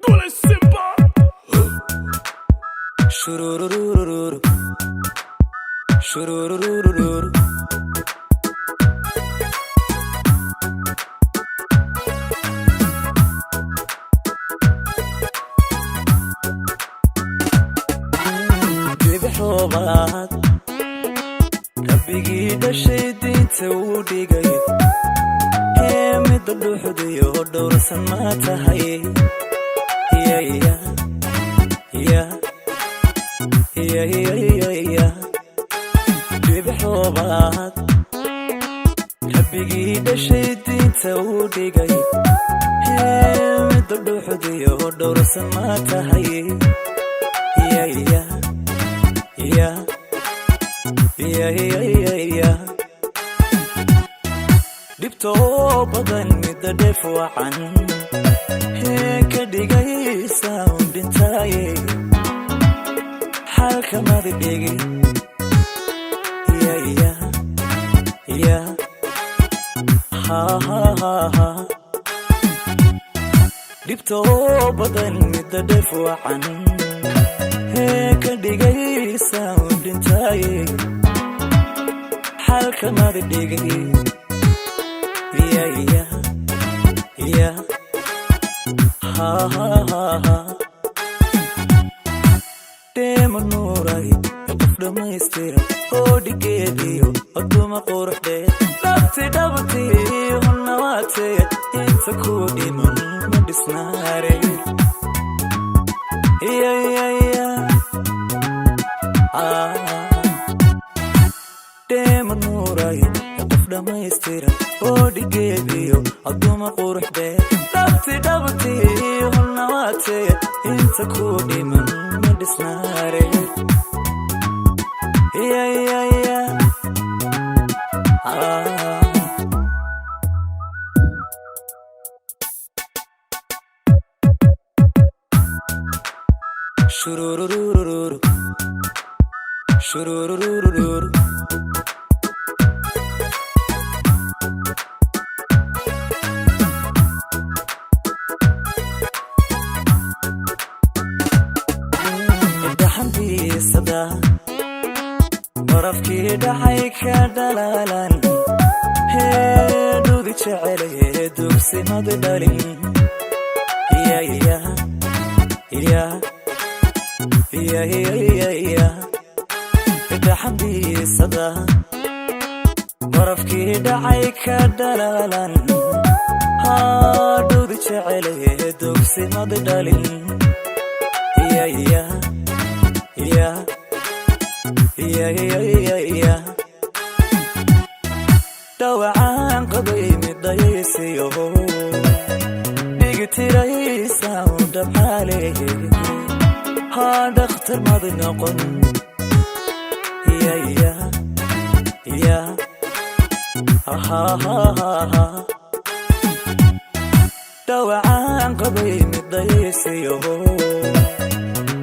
Dole Simba. Shurururururu. Shurururururu. Bidixoobaad rabbigii dhashay diinta uu dhigay, hee midda dhuuxdayo dhowrsan ma tahay. Ya ya ya ya ya, bidixoobaad rabbigii dhashay diinta uu dhigay, hee midda dhuuxdayo dhowrsan ma tahay. Ya ya ya ya ya ya, dhibto badan midda dheef wacan hee ka dhigaysa un dhintaaye, xalkamadi dhigi. Ya ya ya, ha ha ha ha, dhibto badan midda dheef wacan hee ka dhigaysa un dhintaaye, xalkamadi dhigi. Ya ya ya, ha ha ha ha, dheema nuuray, qof dhammaystira oo dhigeediyo oduma quruxdeed, dhabti dhabti hunawaatee, inta ku dhiman ma dhisnaare. Ya ya ya, dheema nuuray, qof dhammaystira oo dhigeediyo aduma quruxdeed, dhabti dhabti hunawaatee, inta ku dhiman ma dhisnaare. Ya ya ya. Shurururururu. Shurururururu. Dhaxantiisada barafkii dhacay ka dhalaalan, hee dhudi jecelaye dugsimad dhalin. Ya ya ya ya ya ya, dhaxantiisada barafkii dhacay ka dhalaalan, haa dhudi jecelaye dugsimad dhalin. Ya ya ya ya ya ya ya, dhawacaan qabay midayaysiyo dhigtiraysa dhabxaale, haa dhakhtar mad noqon. Ya ya ya, ha ha ha ha, dhawacaan qabay midayaysiyo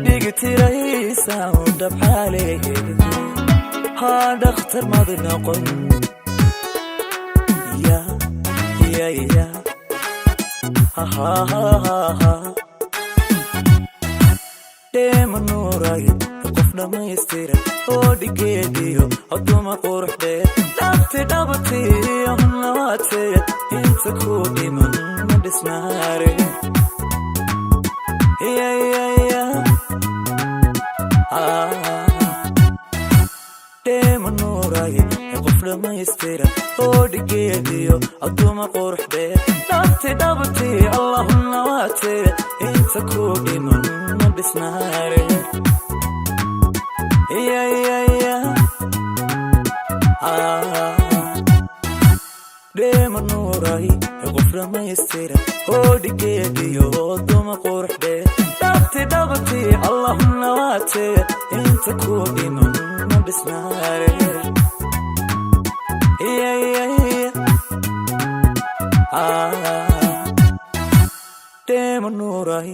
dhigtiraysa dhabxaale, haa dhakhtar mad noqon. Ya ya ya, ha ha ha ha ha, dheema nuuray, qof dhammaystira oo dhigeediyo oduma quruxdeed, dhabti dhabti hunawaatee, inta ku dhiman ma dhisnaare. Ya ya ya, dheema nuuray, qof dhammaystira oo dhigeediyo aduma quruxdeed, dhabti dhabti allahuna waatee, inta ku dhiman ma dhisnaare. Ya ya ya, dheema nuuray, qof dhammaystira oo dhigeediyo duma quruxdeed, dhabti dhabti allahuna waatee, inta ku dhiman ma dhisnaare. Ya ya ya, dheema nuuray.